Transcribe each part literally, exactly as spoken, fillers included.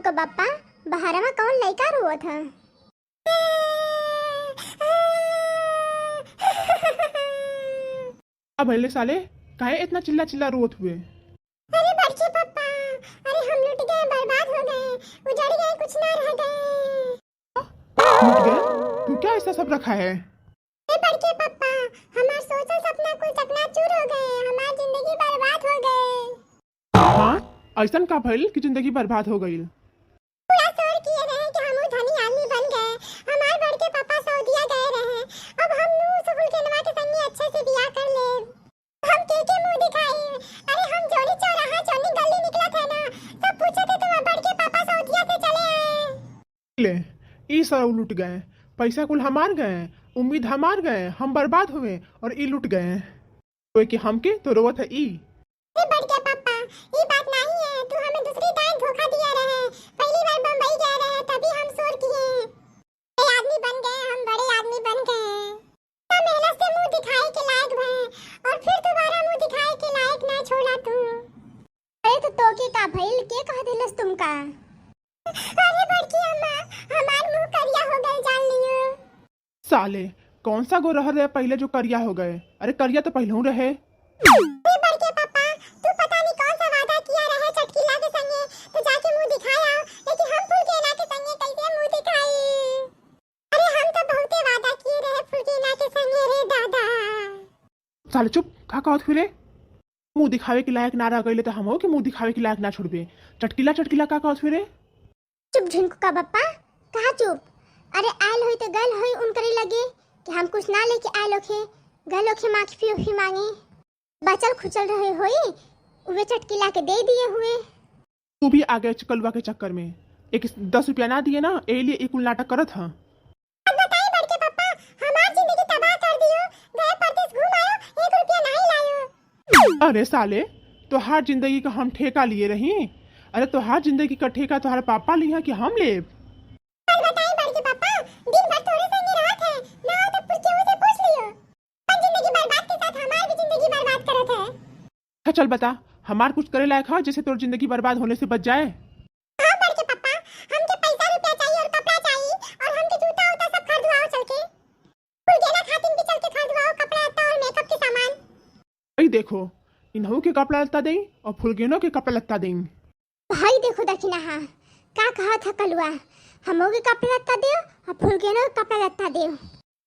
का बप्पा, बहरवा कौन लइका रोवत ह? का भइले साले, काहे इतना चिल्ला चिल्ला रोवत हुए? अरे बड़के पप्पा, अरे हम लुट गए, बर्बाद हो गए, उजड़ गए, कुछ ना रह गए। लुट गए? तू क्या ऐसा सब रखा है? ए बड़के पप्पा, हमार सोचल सपना कुल चकनाचूर हो गए, हमार जिंदगी बर्बाद हो गए। हाँ, ऐसन का भइल कि जिंदगी बर्बाद हो गइल? पूरा शोर किए रहे कि हमहू धनी आदमी बन गए, हमार बड़के पापा सऊदिया गए रहे, अब हम नू फुलगेनवा के संगे अच्छे से बियाह कर लेब। हम के के मुंह दिखाई? अरे हम जौनी चौराहा, जौनी गली निकलत है ना, सब पूछत है तुम्हार बड़के पापा सऊदिया से चले आए। ले, ई सब लुट गए, पैसा कुल हमार गए, उम्मीद हमार गए, हम बर्बाद हुए और ई लुट गए। रोए के हमके तो रोवत है ई। ए बड़के पापा, ई बात नहीं है, तू हमें दूसरी दाई धोखा दिया रहे, पहली बार बम्बई गए रहे तभी हम शोर किए। बड़े आदमी बन गए, हम बड़े आदमी बन गए। इतना मेहनत से मुंह दिखाए के लायक भए और फिर दोबारा मुंह दिखाए के लायक ना छोड़ा तू। अरे तो तोके का भइल, के कह दिलस तुमका? अरे बड़की अम्मा, हमार मुंह करिया हो गए जान लियो। साले, कौन सा गो रह रहे पहले जो करिया हो गए? अरे करिया तो पहलहू रहे। अरे बड़के पापा, तू पता नहीं कौन सा वादा किया रहे चटकीला के संगे, तो जाके मुंह दिखाया, लेकिन हम फुलगेना के संगे कैसे मुंह दिखाई? अरे हम तो बहुते वादा किए रहे फुलगेना के संगे रे दादा। साले चुप, का कहत हुए रे? मुंह दिखावे के लायक ना रह गइले तो हमहू के मुंह दिखावे के लायक ना छोड़बे। चटकीला, चटकीला का कहत हुए रे? चुप झिनकू का बप्पा, कहा चुप? अरे आयल होई तो गल होई उनकरे लगे कि हम कुछ ना लेके आयल होखे, गल होखे माफी उफी मांगे। बचल खुचल रहे होई, उहे चटकीला के दे दिए हुए। तू भी आ गए कलुआ के चक्कर में। एक दस रुपया ना दिए ना, ए लिए ई कुल नाटक करत ह। अब बताई बड़के पप्पा, हमार जिंदगी तबाह कर दियो, गए परदेस घूम आयो, एक रुपया नहीं लायो। अरे साले, तोहार जिंदगी का हम ठेका लिए रही? अरे तोहार जिंदगी का ठेका तोहार पापा लिहा कि हम लेब? अब बताई बड़के पप्पा, दिन भर तोरे संगे रहत है, ना हो तो फिर केहू से पूछ लियो। अपन जिंदगी बर्बाद के साथ हमार भी जिंदगी बर्बाद करत है। अच्छा चल बता, हमार कुछ करे लायक है जैसे तोर जिंदगी बर्बाद होने से बच जाए? हाँ बड़के पप्पा, हमके पैसा रुपया चाहिए और कपड़ा चाहिए और हमके जूता उता सब खरीदवाओ चल के। फुलगेना खातिन भी चल के खरीदवाओ कपड़ा लत्ता और मेकअप के सामान। भाई देखो, इन्हों के कपड़ा लत्ता देई और फुलगेनो के कपड़ा लत्ता देई। भाई देखो दखिनहा, का कहत ह कलुआ, हमहू के कपड़ा लत्ता देव और फुलगेनो के कपड़ा लत्ता देव।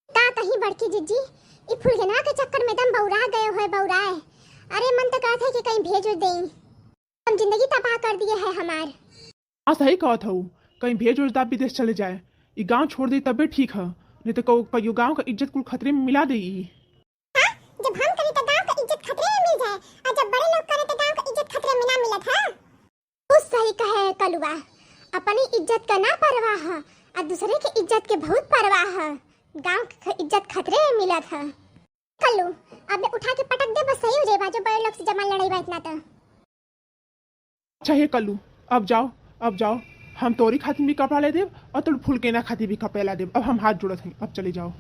का कही बड़की जिज्जी, ई फुलगेनवा के चक्कर में एकदम बौरा गए हुए बौराए। अरे मन तो कहत है कि कहीं भेज उज देई, हम जिंदगी तबाह कर दिए है हमार। हाँ सही कहत हऊ, कहीं भेज उज दा विदेश चले जाए, ई गांव छोड़ दे तबे ठीक है, नहीं तो कौ-, कहियो गांव का इज्जत कुल खतरे में मिला दे ई। हाँ, जब हम करी तो गांव का इज्जत खतरे में मिल जाए, और जब बड़े लोग करे तो गांव का इज्जत खतरे में ना मिलत है। तू सही कहे कलुआ, अपनी इज्जत का ना परवाह है, आ दूसरे के इज्जत के बहुत परवाह है। गांव के ख-, इज्जत खतरे में मिलत है। कल्लू, अब उठा के पटक दे, बस सही हो जाए, जो बड़े लोग से जमा लड़ाई बा इतना तो। अच्छा हे कल्लू, अब जाओ, अब जाओ, हम तोरी खातिर भी कपड़ा ले देब और तोर फुलगेना खातिर भी कपड़ा ला देब। अब हम हाथ जोड़त हई, अब चले जाओ।